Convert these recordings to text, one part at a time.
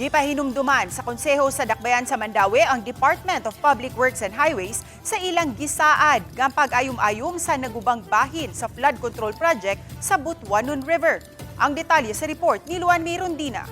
Gipahinumduman sa Konseho sa Dakbayan sa Mandaue ang Department of Public Works and Highways sa ilang gisaad nga pag-ayum-ayum sa nagubang bahin sa flood control project sa Butuanon River. Ang detalye sa report ni Luan Mirondina.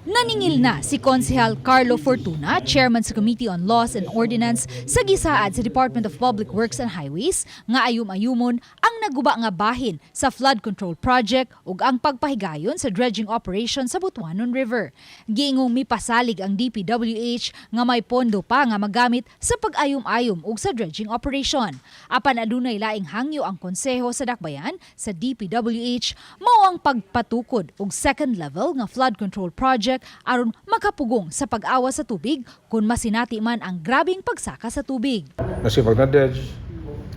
Naningil na si Konsehal Carlo Fortuna, chairman sa Committee on Laws and Ordinance sa gisaad sa Department of Public Works and Highways nga ayum-ayumon ang naguba nga bahin sa flood control project ug ang pagpahigayon sa dredging operation sa Butuanon River. Giingong mipasalig ang DPWH nga may pondo pa nga magamit sa pag-ayum-ayum ug sa dredging operation. Apan adunay laing hangyo ang konseho sa Dakbayan sa DPWH, mao ang pagpatukod og second level nga flood control project aron makapugong sa pag-awas sa tubig kung masinati man ang grabing pagsaka sa tubig. Kasi pag na-dredge,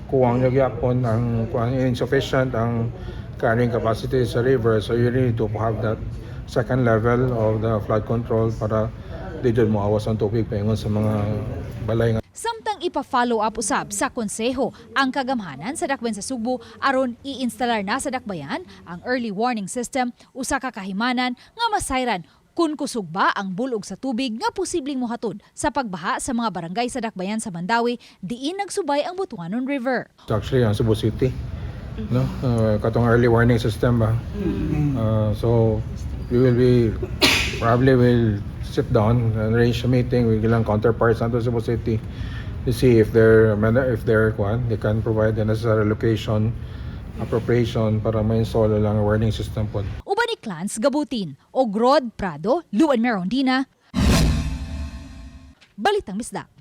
kuwang nyo gyapon ang kuwang, insufficient ang carrying capacity sa river. So you need to have that second level of the flood control para di jud mo awas ang tubig paingon sa mga balay nga Samtang ipa-follow up usab sa konseho ang kagamhanan sa Dakbayan sa Sugbo aron iinstalar na sa Dakbayan ang early warning system, usa ka kahimanan nga masayran kung kusog ba ang bulog sa tubig nga posibleng mohatod sa pagbaha sa mga barangay sa Dakbayan sa Mandaue diin nagsubay ang Butuanon River. It's actually ang Cebu City, no? Katong early warning system ba? So we will be probably will sit down and arrange a meeting with ilang counterparts nato sa Cebu City to see if they're kuan, they can provide the necessary location, appropriation para ma-install lang ang warning system po. Uban ni Clans Gabutin o Rod Prado, Luan Merondina. Balitang Bisdak.